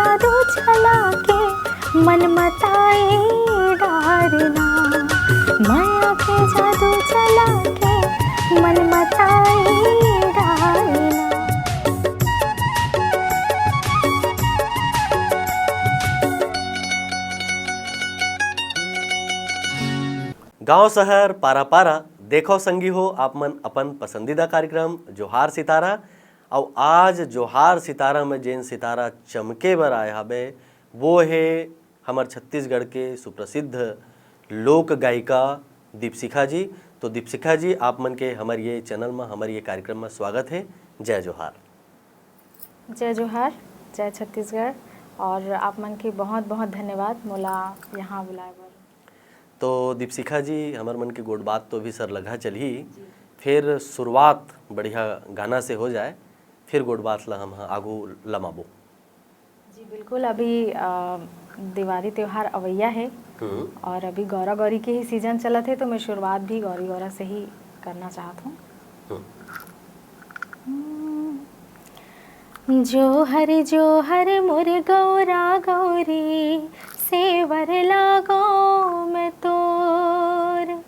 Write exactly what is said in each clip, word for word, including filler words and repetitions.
जादू चला के मन मताए डारना, मया के जादू चला के मन मताए डारना। गांव शहर पारा पारा, देखो संगी हो, आप मन अपन पसंदीदा कार्यक्रम जोहार सितारा। अउ आज जोहार सितारा में जेन सितारा चमके बर आए हवे, वो हे हमर छत्तीसगढ़ के सुप्रसिद्ध लोक गायिका दीपशिखा जी। तो दीपशिखा जी, आप मन के हमर ये चैनल में, हमर ये कार्यक्रम में स्वागत है। जय जोहार। जय जोहार, जय छत्तीसगढ़, और आप मन के बहुत बहुत धन्यवाद मोला यहाँ बुलाए बर। तो दीपशिखा जी, हमर मन के गोठ बात तो अभी सरलघा चलही, जी। फिर शुरुआत बढ़िया गाना से हो जाए, फिर गोठ बात ला हम ह आगू लमाबो। जी बिल्कुल, अभी अ, दिवाली त्योहार अवैया है हम्म। और अभी गौरा गौरी के ही सीजन चलत है, तो मैं शुरुआत भी गौरी गौरा से ही करना चाहत हूँ। हम्म। हम्म। जोहर जोहर मोर गौरा गौरी, सेवर लागो मैं तोर।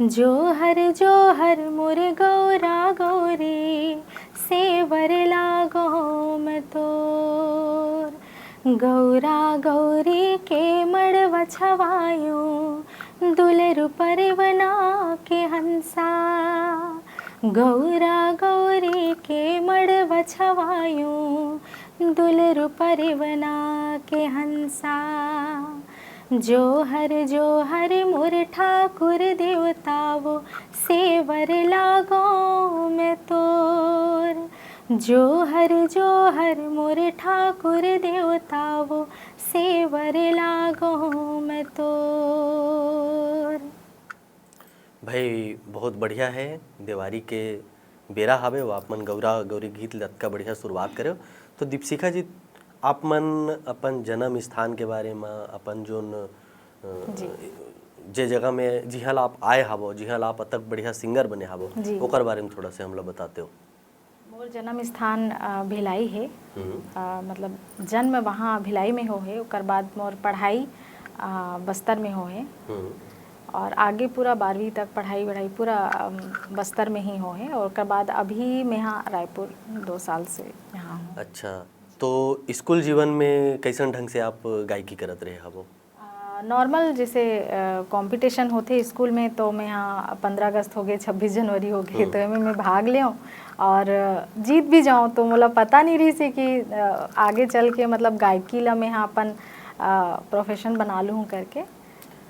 जोहर जोहर मोर गौरा गौरी, सेवर लागो मैं तोर। गौरा गौरी के मड़वा छवायो, दुलरु परवना के हंसा। गौरा गौरी के मड़वा छवायो, दुलरु परवना के हंसा। जोहर जोहर मोर ठाकुर देवता वो, सेवर लागो मैं तोर। जोहर जोहर मोर ठाकुर देवता वो, सेवर लागो मैं तोर। भाई, बहुत बढ़िया है। देवारी के बेरा हावे, वो आप मन गौरा गौरी गीत ल अतका बढ़िया शुरुआत करे हो। तो दीपशिखा जी, आप मन अपन जन्म स्थान के बारे में, अपन जोन, अ, जी। जे जगह में, जिहाँ ला आप आए हावो, जिहाँ ला आप अतक बढ़िया सिंगर बने हावो, जी। ओकर बारे में थोड़ा से हमला बताते हो। मोर जन्म स्थान, अ, भिलाई हे। हम्म। अ, मतलब जन्म वहाँ भिलाई में हो हे, ओकर बाद मोर पढ़ाई, अ, बस्तर में हो हे। हम्म। और आगे पूरा बारहवीं तक पढ़ाई वढ़ाई पूरा, अम, बस्तर में ही हो हे। और ओकर बाद अभी मैं यहाँ रायपुर दो साल से यहाँ हूँ। अच्छा, तो स्कूल जीवन में कैसन ढंग से आप गायकी करत रहे हवो? अ, नॉर्मल जैसे, अ, कॉम्पिटिशन होथे स्कूल में, तो मैं यहाँ पन्द्रह अगस्त हो गए, छब्बीस जनवरी हो गए, हम्म। तो एमे मैं भाग लेव और जीत भी जाऊँ, तो मोला पता नहीं रहिस हे कि, अ, आगे चल के मतलब गायकी ला मैं यहाँ अपन, अ, प्रोफेशन बना लूँ करके।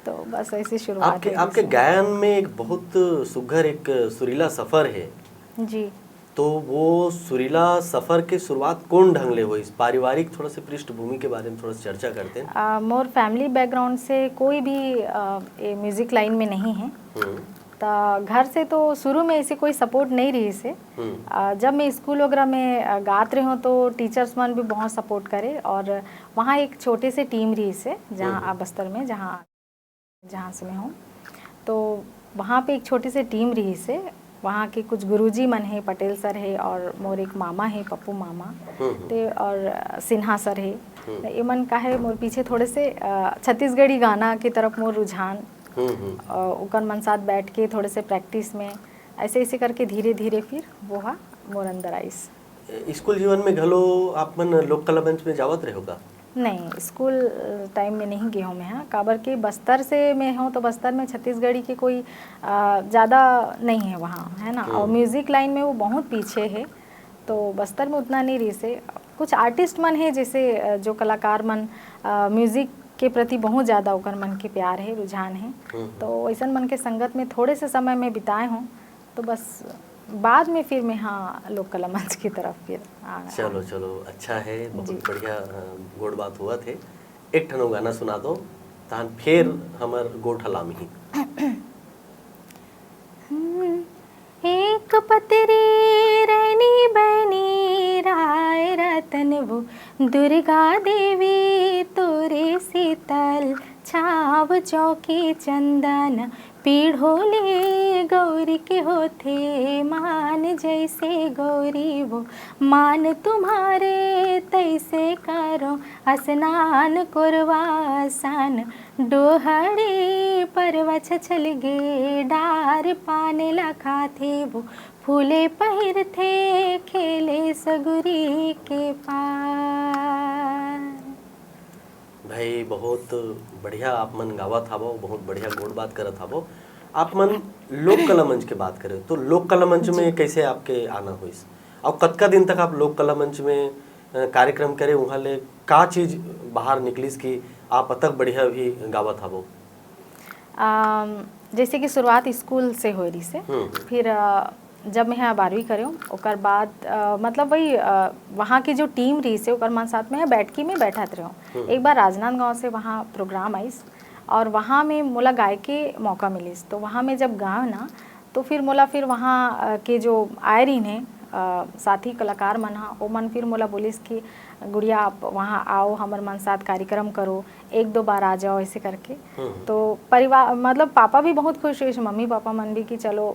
तो बस ऐसी शुरुआत आपके, हुई आपके थी। गायन में एक बहुत सुघर एक सुरीला सफर है। जी। तो वो सुरीला सफर के शुरुआत कौन ढंग ले होइस? पारिवारिक थोड़ा से पृष्ठभूमि के बारे में थोड़ा सा चर्चा करते हैं। आ, मोर फैमिली बैकग्राउंड से कोई भी, आ, ए, म्यूजिक लाइन में नहीं है। हम्म। त घर से तो शुरू में ऐसे कोई सपोर्ट नहीं रहिस हे। हम्म। आ, जब मैं स्कूल वगैरह में, आ, गात रहे हूँ तो टीचर्स मन भी बहुत सपोर्ट करे और वहाँ एक छोटे से टीम रहिस हे, जहाँ हम्म। आ, बस्तर में, जहाँ, जहाँ से मैं हूँ, तो वहाँ पे एक छोटे से टीम रहिस हे। वहाँ के कुछ गुरुजी मन हे, पटेल सर हे और मोर एक मामा हे, पप्पू मामा, हम्म, हम्म। ते और सिन्हा सर हे। हम्म। त एमन का हे, मोर पीछे थोड़े से, अ, छत्तीसगढ़ी गाना के तरफ मोर रुझान, हम्म, हम्म। अ, ओकर मन साथ बैठ के थोड़े से प्रैक्टिस में, ऐसे, ऐसे करके धीरे, धीरे फिर वो हा मोर अंदर आइस। ए, स्कूल जीवन में घलो आप मन लोक कला मंच में जावत रहे हो का? नहीं, स्कूल टाइम में नहीं गए हूँ मैं, हाँ, काबर के बस्तर से मैं हूँ, तो बस्तर में छत्तीसगढ़ी के कोई, अ, ज़्यादा नहीं है वहाँ, है ना? और हम्म। म्यूजिक लाइन में वो बहुत पीछे है, तो बस्तर में उतना नहीं रहिस हे। कुछ आर्टिस्ट मन है, जैसे, अ, जो कलाकार मन, अ, म्यूजिक के प्रति बहुत ज़्यादा ओकर मन के प्यार है, रुझान है, हम्म। तो ऐसन मन के संगत में थोड़े से समय में बिताए हूँ, तो बस बाद में फिर मैं, हाँ, लोक कला मंच की तरफ फिर आ, चलो, आ। चलो, अच्छा है, बहुत जी। बढ़िया, अ, गोठ बात हुआ थे। एक ठन गाना सुना दो, तहन फिर हमर गोठ हलाम ही। हम्म, एक पतरी रैनी बैनी राय रतन वो, दुर्गा देवी तोरे शीतल छाव चौकी चंदन, पीढ़ो ले गौरी के होथे मान, जैसे गौरी वो मान तुम्हारे तैसे कर। करो स्नान कोरवा सान, डोहड़ी परवा छछल गे, डार पान ला खाथे वो, फूले पहिरथे खेले सगुरी के पार। भाई, बहुत बढ़िया आप मन गावत हावो, बहुत बढ़िया गोठ बात करत हावो। आप मन लोक कला मंच के बात करे, तो लोक कला मंच में कैसे आपके आना होइस, और कतका दिन तक आप लोक कला मंच में अ, कार्यक्रम करे, उहाँ ले का चीज बाहर निकलिस कि आप अतक बढ़िया भी गावत हावो? अम, जैसे कि शुरुआत स्कूल से होए रहिस हे। हम्म। फिर अ, जब मैं ह बारहवीं करेंव, ओकर बाद अ, मतलब वही अ, वहाँ की जो टीम रहिस हे, ओकर मन साथ में ह बैठकी में बैठत रहेंव। हम्म। एक बार राजनांदगांव से वहाँ प्रोग्राम आइस और वहाँ में मोला गाए के मौका मिलिस। तो वहाँ में जब गाएंव ना, तो फिर मोला फिर वहाँ अ, के जो आए रहिन हे अ, साथी कलाकार मन ह, ओमन फिर मोला बोलिस कि गुड़िया, आप वहाँ आओ, हमर मन साथ कार्यक्रम करो, एक दो बार आ जाओ, ऐसे करके। हम्म। तो परिवार, मतलब पापा भी बहुत खुश होइस, मम्मी पापा मन भी कि चलो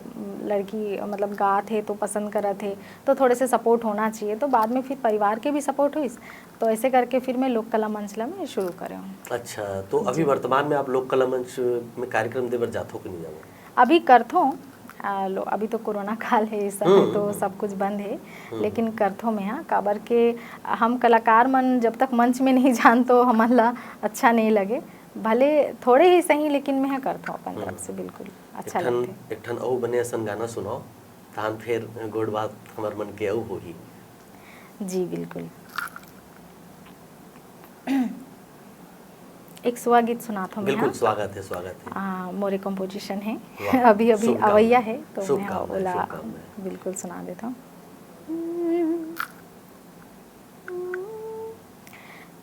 लड़की मतलब गात हे तो पसंद करत हे, तो थोड़े से सपोर्ट होना चाहिए। तो बाद में फिर परिवार के भी सपोर्ट होइस, तो ऐसे करके फिर मैं लोक कला मंच ला मैं शुरू करेंव। अच्छा, तो अभी वर्तमान में आप लोक कला मंच में कार्यक्रम दे बर जाथो कि नहीं जावो? अभी करथों, आ, लो, अभी तो कोरोना काल हे, इस समय हम्म, तो हम्म। सब कुछ बंद हे, हम्म। लेकिन करथों मैं, हाँ, काबर के हम कलाकार मन जब तक मंच में नहीं जान तो हमन ला अच्छा नहीं लगे, भले थोड़े ही सही, लेकिन मैं करथों अपन हम्म। तरफ से, बिल्कुल एक अच्छा ठन लगथे। एक ठन अउ बने असन गाना सुनाओ, तहान फिर गोठ बात हमर मन के अउ होही। जी बिल्कुल। एक स्व गीत सुनाथों मैं, बिल्कुल, हाँ। स्वागत है, स्वागत है। आ, मोरे कंपोजिशन है, वाह, अभी अभी शुभकामनाएं, अवैया है, तो मैं शुभकामनाएं, ओला शुभकामनाएं। बिल्कुल सुना देथों।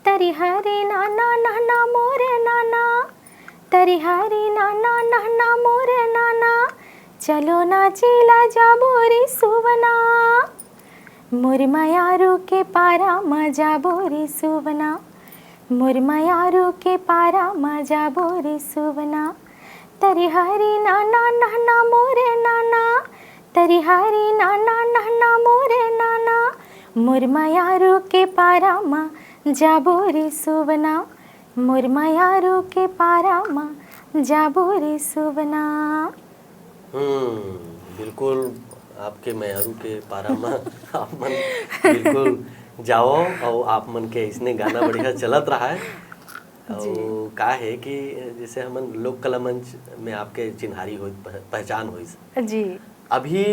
तरिहारी नाना नहना मोरे नाना, तरिहारी नाना नहना मोरे नाना, चलो ना चीला जाबो रे सुवना। मोर मयारू के पारा म जाबो रे सुवना, मोर मयारू के पारा म जाबो रे सुवना। तरिहारी नाना नहना मोरे नाना, तरिहारी नाना नहना मोरे नाना, मोर मयारू के पारा म जाबो रे सुवना, मोर मयारू के पारा म जाबो रे सुवना। हम्म, बिल्कुल आपके मयारू के पारा म आप मन बिल्कुल जाओ, और आप मन के इसने गाना बढ़िया चलत रहा है। जी। और का है कि जैसे हमन लोक कला मंच में आपके चिन्हारी होई, पह-, पहचान होइस। जी। अभी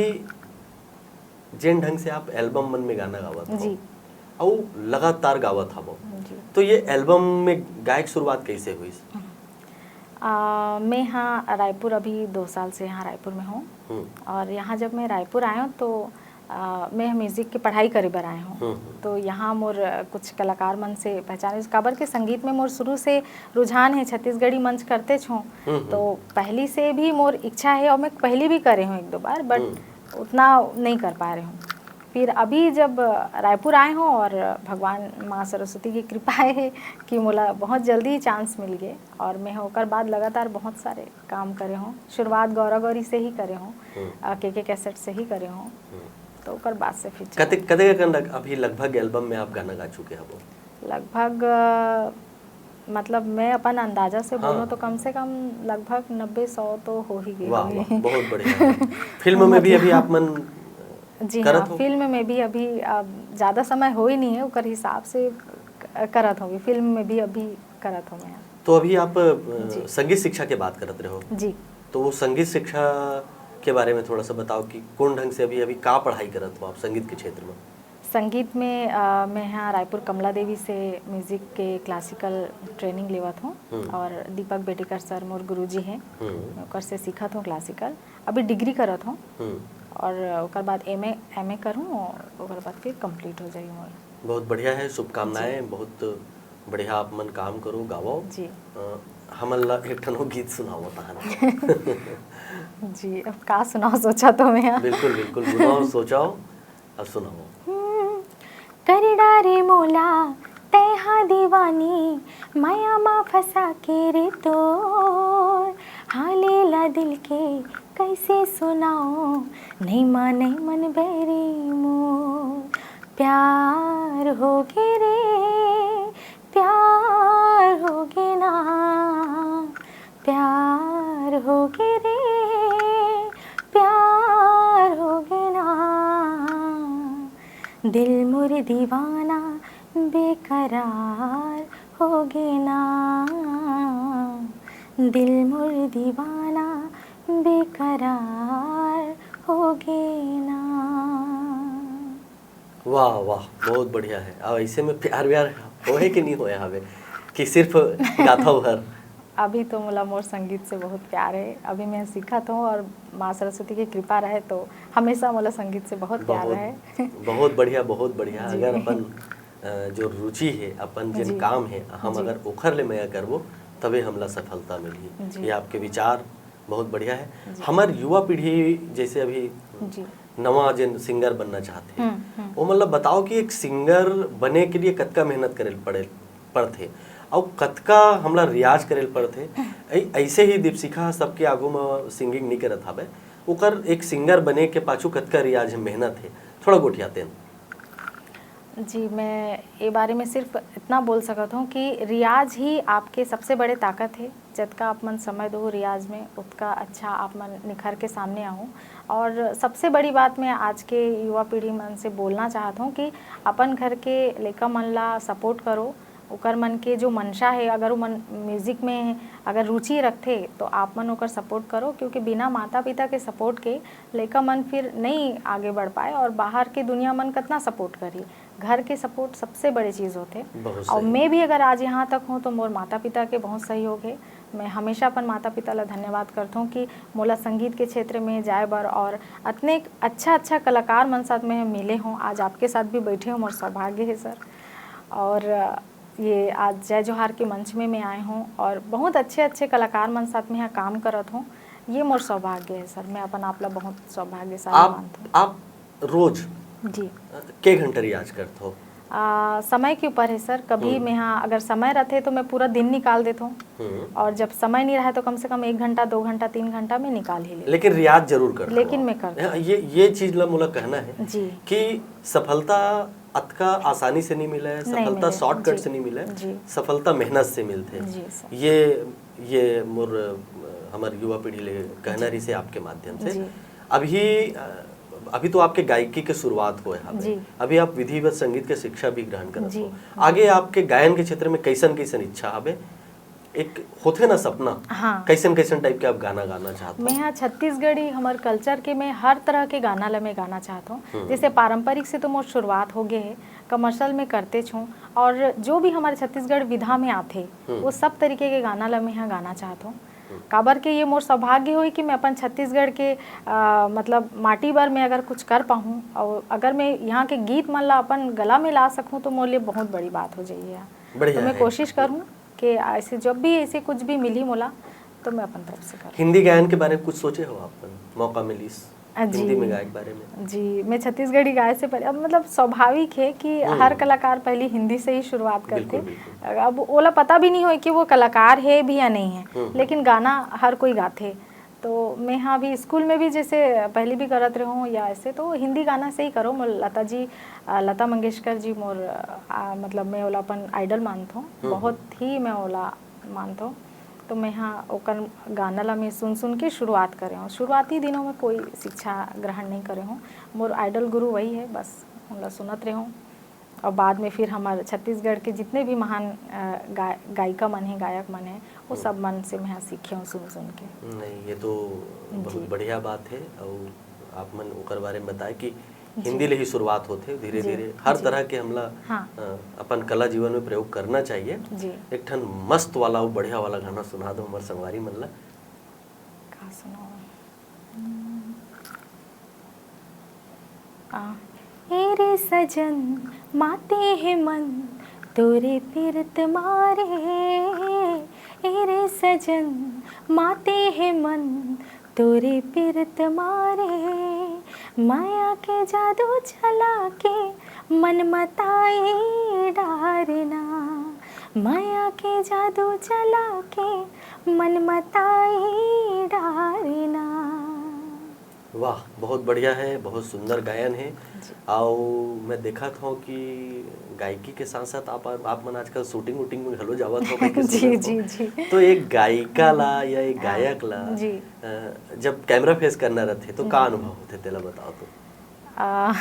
जेन ढंग से आप एल्बम मन में गाना गावत हो, जी। और लगातार गावत हवो, जी। तो ये एल्बम में गायक शुरुआत कैसे होइस? आ, मैं यहाँ रायपुर, अभी दो साल से यहाँ रायपुर में हूँ। हम्म। और यहाँ जब मैं रायपुर आया हूँ तो आ, मैं म्यूजिक की पढ़ाई करे बर आया हूँ। हम्म, हम्म। तो यहाँ मोर अ, कुछ कलाकार मन से पहचान, इस काबर के संगीत में मोर शुरू से रुझान है, छत्तीसगढ़ी मंच करते छो। हम्म, हम्म। तो पहली से भी मोर इच्छा है और मैं पहली भी करे हूँ एक दो बार, बट हम्म। उतना नहीं कर पा रहे हूँ। फिर अभी जब अ, रायपुर आए हूँ और भगवान माँ सरस्वती की कृपा है कि मोला बहुत जल्दी चांस मिल गए और मैं ओकर बाद लगातार बहुत सारे काम करे हूँ। शुरुआत गौरा गौरी से ही करे हूँ, हम्म। अ, के के कैसेट से ही करे हूँ। हम्म। तो ओकर बाद से फिर चला। कते कते कन लग, अभी लगभग एल्बम में आप गाना गा चुके हवो? लगभग अ, मतलब मैं अपन अंदाजा से हाँ। बोलूँ तो कम से कम लगभग नब्बे सौ तो हो ही गए वाह, होंगे। वाह, बहुत बढ़िया। फिल्म में भी अभी आप मन जी करत हाँ, हो? फिल्म में भी अभी अ, ज़्यादा समय हो ही नहीं है, ओकर हिसाब से क- करत होंगे। फिल्म में भी अभी करत हो मैं। तो अभी आप अ, जी। संगीत शिक्षा के बात करत रहे हो, जी। तो वो संगीत शिक्षा के बारे में थोड़ा सा बताओ कि कौन ढंग से अभी अभी का पढ़ाई करत हो आप संगीत के क्षेत्र में? संगीत में अ, मैं यहाँ रायपुर कमला देवी से म्यूजिक के क्लासिकल ट्रेनिंग लेवत हूँ हम्म। और दीपक बेडेकर सर मोर गुरुजी हैं, हम्म। मैं ओकर से सीखत हूँ क्लासिकल। अभी डिग्री करत हूँ हम्म। और ओकर बाद एम ए एम ए करूँ और ओकर बाद फिर कंप्लीट हो जाई मोर। बहुत बढ़िया है, शुभकामनाएं, बहुत बढ़िया, आप मन काम करो, गावो। जी। अ, हमन ला एक ठन गीत सुनाओ तहान। जी, अब का सुनाओ, सोचा तो मैं। बिल्कुल, बिल्कुल, सुनाओ, सोचाओ, अब सुनाओ। हम्म, कर डारे मोला तैहा दीवानी, माया मा फंसा के रे तोर। हाले ला दिल के कैसे सुनाओ, नहीं माने मन बैरी मोर। प्यार हो गे रे, दीवाना बेकरार होगे ना, दिल मोर दीवाना बेकरार होगे ना। वाह वाह, बहुत बढ़िया है। अब ऐसे में प्यार व्यार होए कि नहीं होए हवे कि सिर्फ गाथव हर? अभी तो मोला मोर संगीत से बहुत प्यार है। अभी मैं सीखत हूँ और माँ सरस्वती की कृपा रहे तो हमेशा मोला संगीत से बहुत प्यार बहुत रहे। बहुत बढ़िया, बहुत बढ़िया। जी। अगर अपन अ, जो रुचि है, अपन जिन जी। काम है, हम जी। अगर ओखर ले मया करबो, तबे हमला सफलता मिलही। जी। ये आपके विचार बहुत बढ़िया है। जी। हमार युवा पीढ़ी जैसे अभी जी। नवा जिन सिंगर बनना चाहते हैं, हम्म, हम्म। वो मतलब बताओ कि एक सिंगर बने के लिए कतका मेहनत करे पड़े पड़थे, और कतका हमला रियाज करे पड़थे। ऐ- ऐसे ही दीपशिखा सबके आगू में सिंगिंग नहीं करत हवे, ओकर एक सिंगर बने के पाछू कतका रियाज है, मेहनत है, थोड़ा गोठियाते हैं। जी, मैं ये बारे में सिर्फ इतना बोल सकत हूँ कि रियाज ही आपके सबसे बड़े ताकत है। जतका आप मन समय दो रियाज में, उतका अच्छा आप मन निखर के सामने आहो। और सबसे बड़ी बात मैं आज के युवा पीढ़ी मन से बोलना चाहत हूँ कि अपन घर के लइका मन ला सपोर्ट करो, ओकर मन के जो मंशा है, अगर वो मन म्यूजिक में अगर रुचि रखथे तो आप मन ओकर सपोर्ट करो, क्योंकि बिना माता पिता के सपोर्ट के लइका मन फिर नहीं आगे बढ़ पाए और बाहर के दुनिया मन कतना सपोर्ट करही। घर के सपोर्ट सबसे बड़े चीज़ होथे। बहुत और सही। मैं भी अगर आज यहाँ तक हूँ तो मोर माता पिता के बहुत सहयोग है। मैं हमेशा अपन माता पिता ला धन्यवाद करता हूँ कि मोला संगीत के क्षेत्र में जाए बर और अतने अच्छा अच्छा कलाकार मन साथ में मिले हूँ। आज आपके साथ भी बैठे हूँ, मोर सौभाग्य है सर। और ये आज जय जोहार के मंच में मैं आए हूँ और बहुत अच्छे अच्छे कलाकार मन साथ में यहाँ काम करत हूँ। ये मोर सौभाग्य है सर, मैं अपन आप ला बहुत सौभाग्यशाली आप मानता हूँ। आप रोज जी। अ, के घंटा रियाज करत हो? आ, समय के ऊपर है सर। कभी हम्म। मैं, हाँ, अगर समय रहते तो मैं पूरा दिन निकाल देता हूँ हम्म। और जब समय नहीं रहे तो कम से कम एक घंटा, दो घंटा, तीन घंटा में निकाल ही लेती हूँ। लेकिन रियाज जरूर करत हो लेकिन आप। मैं करती हूँ। हाँ, ये ये चीज ला मोला कहना है जी। कि सफलता अतका आसानी से नहीं मिले, नहीं सफलता मिले, शॉर्टकट जी, से नहीं मिले, जी। सफलता मेहनत से मिलथे। जी सर। ये ये मोर अ, हमर युवा पीढ़ी ले कहना रही से आपके माध्यम से। जी। अभी अ, अभी तो आपके गायकी के शुरुआत होए हवे। जी। अभी आप विधिवत संगीत के शिक्षा भी ग्रहण करत जी। हो। आगे आपके गायन के क्षेत्र में कैसन कैसन इच्छा हवे? एक होथे ना सपना, हाँ। कैसन कैसन टाइप के आप गाना गाना चाहत हो? मैं यहाँ छत्तीसगढ़ी, हमर कल्चर के, मैं हर तरह के गाना ला मैं गाना चाहत हूँ। हम्म। जैसे पारंपरिक से तो मोर शुरुआत हो गए है, कमर्शियल में करते छूँ और जो भी हमारे छत्तीसगढ़ विधा में आथे हम्म। वो सब तरीके के गाना ला मैं यहाँ गाना चाहत हूँ। काबर के ये मोर सौभाग्य होई कि मैं अपन छत्तीसगढ़ के आ, मतलब माटी बर मैं अगर कुछ कर पाहूँ और अगर मैं यहाँ के गीत मन ला अपन गला में ला सकूँ तो मोर लिए बहुत बड़ी बात हो जाइए। बढ़िया तो मैं है। कोशिश करूँ कि ऐसे जब भी ऐसे कुछ भी मिली मोला तो मैं अपन तरफ से करूँ। हिंदी गायन के बारे में कुछ सोचे हो आप मन? मौका मिलिस आ, जी। हिंदी में गाए के बारे में? जी, मैं छत्तीसगढ़ी गाए से पहले, अब मतलब स्वाभाविक है कि हर कलाकार पहली हिंदी से ही शुरुआत करते। बिल्कुल, बिल्कुल। अब ओला पता भी नहीं होए कि वो कलाकार है भी या नहीं है, हम्म। लेकिन गाना हर कोई गाथे। तो मैं, हाँ, अभी स्कूल में भी जैसे पहले भी करत रहूँ या ऐसे, तो हिंदी गाना से ही करो। मोर लता जी, अ, लता मंगेशकर जी मोर, अ, मतलब मैं ओला अपन आइडल मानथों, हम्म। बहुत ही मैं ओला मानथों। तो मैं, हाँ, ओकर गाना ला मैं सुन सुन के शुरुआत करे हूँ। शुरुआती दिनों में कोई शिक्षा ग्रहण नहीं करे हूँ, मोर आइडल गुरु वही है, बस उनला सुनत रहूँ। और बाद में फिर हमारे छत्तीसगढ़ के जितने भी महान अ, गा, गायिका मन हैं, गायक मन हैं, वो सब मन से मैं सीखे हूँ सुन सुन के। नहीं, ये तो बहुत जी। बढ़िया बात है। और आप मन ओकर बारे में बताए कि जी। हिंदी ले ही शुरुआत होथे धीरे जी, धीरे। हर जी। तरह के हमला हाँ। अ, अपन कला जीवन में प्रयोग करना चाहिए। जी। एक ठन मस्त वाला और बढ़िया वाला गाना सुना दो हमारे संगवारी मन ला। का सुनाओ? आ, ए रे सजन, माते हे मन तोरे पिरत मारे। ए रे सजन, माते हे मन तोरे पिरत मारे। माया के जादू चला के मन मताए डारना। माया के जादू चला के मन मताए डारना। वाह, बहुत बढ़िया है, बहुत सुंदर गायन है। और मैं देखत हूँ कि गायकी के साथ साथ आप आप मन आजकल शूटिंग वूटिंग में घलो जावत हो कहीं के जी, सुनत हो। जी, जी। तो एक गायिका ला या एक हाँ, गायक ला जी। अ, जब कैमरा फेस करना रहते तो का अनुभव होते, तेला बताओ तो। आ,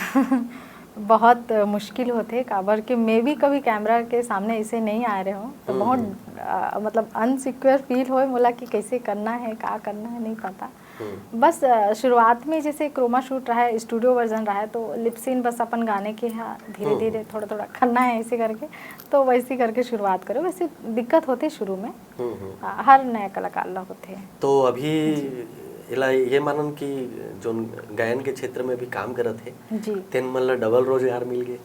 बहुत मुश्किल होथे, काबर कि मैं भी कभी कैमरा के सामने ऐसे नहीं आ रहे हूँ, तो हम्म, बहुत हम्म। अ, मतलब अनसिक्योर फील होए मोला कि कैसे करना है, का करना है, नहीं पता। हम्म। बस अ, शुरुआत में जैसे क्रोमा शूट रहा है, स्टूडियो वर्जन रहा है, तो लिपसिन बस अपन गाने के यहाँ धीरे हम्म, धीरे थोड़ा थोड़ा करना है ऐसे करके, तो वैसे करके शुरुआत करो। वैसे दिक्कत होते शुरू में, हम्म, हम्म। अ, हर नया कलाकार ला होते हैं। तो अभी एला ये मानन कि जोन गायन के क्षेत्र में भी काम करत हे, जी। तेन मन ला डबल रोजगार मिल गे।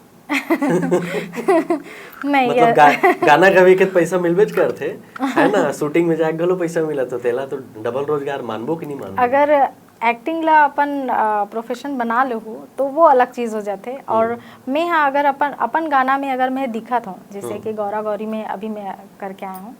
नहीं, मतलब ये- गा, गाना गावे के पैसा मिलबेच करथे, है ना? शूटिंग में जाके घलो पैसा मिलत हो, तेला तो डबल रोजगार मानबो कि नहीं मानबो? अगर एक्टिंग ला अपन प्रोफेशन बना लेहू, तो वो अलग चीज़ हो जाथे। और मैं हा अगर अपन अपन गाना में अगर मैं दिखत हूँ, जैसे कि गौरा गौरी में अभी मैं करके आया हूँ,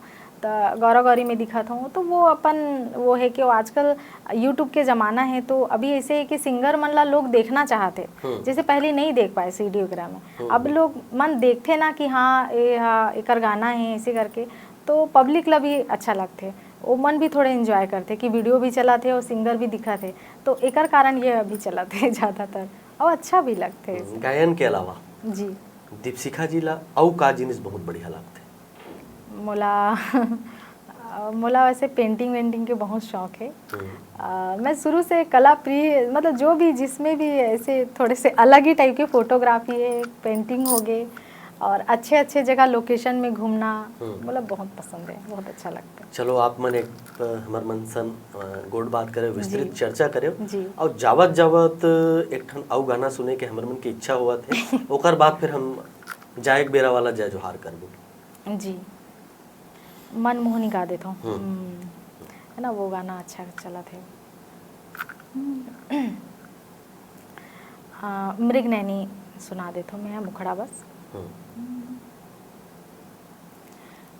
तो गौरा गौरी में दिखत हूँ, तो वो अपन वो है कि वो आजकल यूट्यूब के ज़माना है, तो अभी ऐसे है कि सिंगर मन ला लोग देखना चाहते, हम्म। जैसे पहले नहीं देख पाए सीडी वगैरह में, अब लोग मन देखते ना कि हाँ, ये हाँ एकर गाना है, ऐसे करके, तो पब्लिक ला भी अच्छा लगथे, वो मन भी थोड़े एंजॉय करथे कि वीडियो भी चलत हे और सिंगर भी दिखत हे, तो एकर कारण ये अभी चलत हे ज़्यादातर, और अच्छा भी लगथे। गायन के अलावा जी। दीपशिखा जी ला अउ का जिनिस बहुत बढ़िया लगथे? मोला अ, मोला वैसे पेंटिंग वेंटिंग के बहुत शौक है। हम्म। अ, मैं शुरू से कला प्रिय, मतलब जो भी, जिसमें भी ऐसे थोड़े से अलग ही टाइप के फोटोग्राफी है, पेंटिंग हो गए और अच्छे अच्छे जगह लोकेशन में घूमना, हम्म। मतलब बहुत पसंद है, बहुत अच्छा लगता है। चलो, आप मन एक अ, हमर मन सन अ, गोठ बात करे, विस्तृत जी। चर्चा करे, जी। और जावत जावत एक ठन अउ गाना सुने के हमर मन के इच्छा होवत है। ओकर बाद फिर हम जाए के बेरा वाला जय जोहार करबो। जी। मन मोहनी गा देथों। हम्म। हम्म। है ना, वो गाना अच्छा चलत है। हम्म। हाँ, मृग नैनी सुना देथों मैं, मुखड़ा बस। हम्म।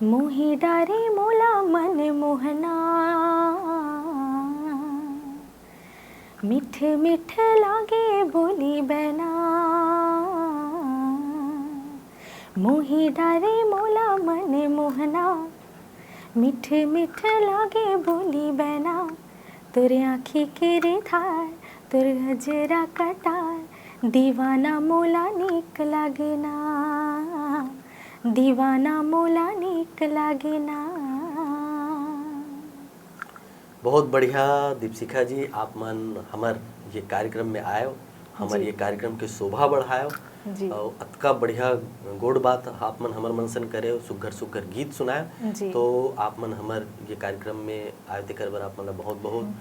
मोही डारे मोला मन मोहना, मीठ मीठ लागे बोली बैना। मोही डारे मोला मन मोहना, मीठ मीठ लागे बोली बैना। तोर आँखी के रे धार, तोर गजरा कटार, दीवाना मोला नीक लागे ना, दीवाना मोला नीक लागे ना। बहुत बढ़िया दीपशिखा जी, आप मन हमर ये कार्यक्रम में आयो, हमर जी। ये कार्यक्रम के शोभा बढ़ायो, जी। और अतका बढ़िया गोठ बात आप मन हमर मन सन करे, सुघर सुघर गीत सुनायो। जी। तो आप मन हमर ये कार्यक्रम में आयो, तेकर बर आप मन ला बहुत बहुत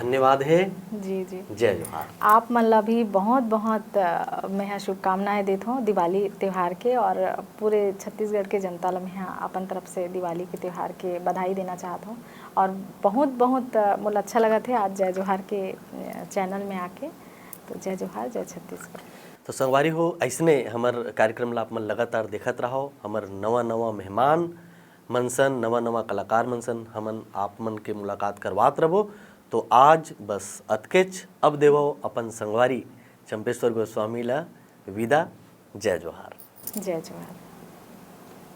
धन्यवाद है। जी, जी। जय जोहार। आप मन ला भी बहुत बहुत, अ, मैं शुभकामनाएं देत हूँ दिवाली त्यौहार के, और पूरे छत्तीसगढ़ के जनता ला मैं अपन तरफ से दिवाली के त्यौहार के बधाई देना चाहत हूँ। और बहुत बहुत, अ, मोला अच्छा लगत है आज जय जोहार के, अ, चैनल में आके। तो जय जोहार, जय छत्तीसगढ़। तो संगवारी हो, ऐसने हमर कार्यक्रम ला आप मन लगातार देखत रहो। हमर नवा नवा मेहमान मन सन, नवा नवा कलाकार मन सन हमन आप मन के मुलाकात करवात रहो। तो आज बस अतकेच, अब देवो अपन संगवारी चंपेश्वर गोस्वामी ला विदा। जय जोहार। जय जोहार।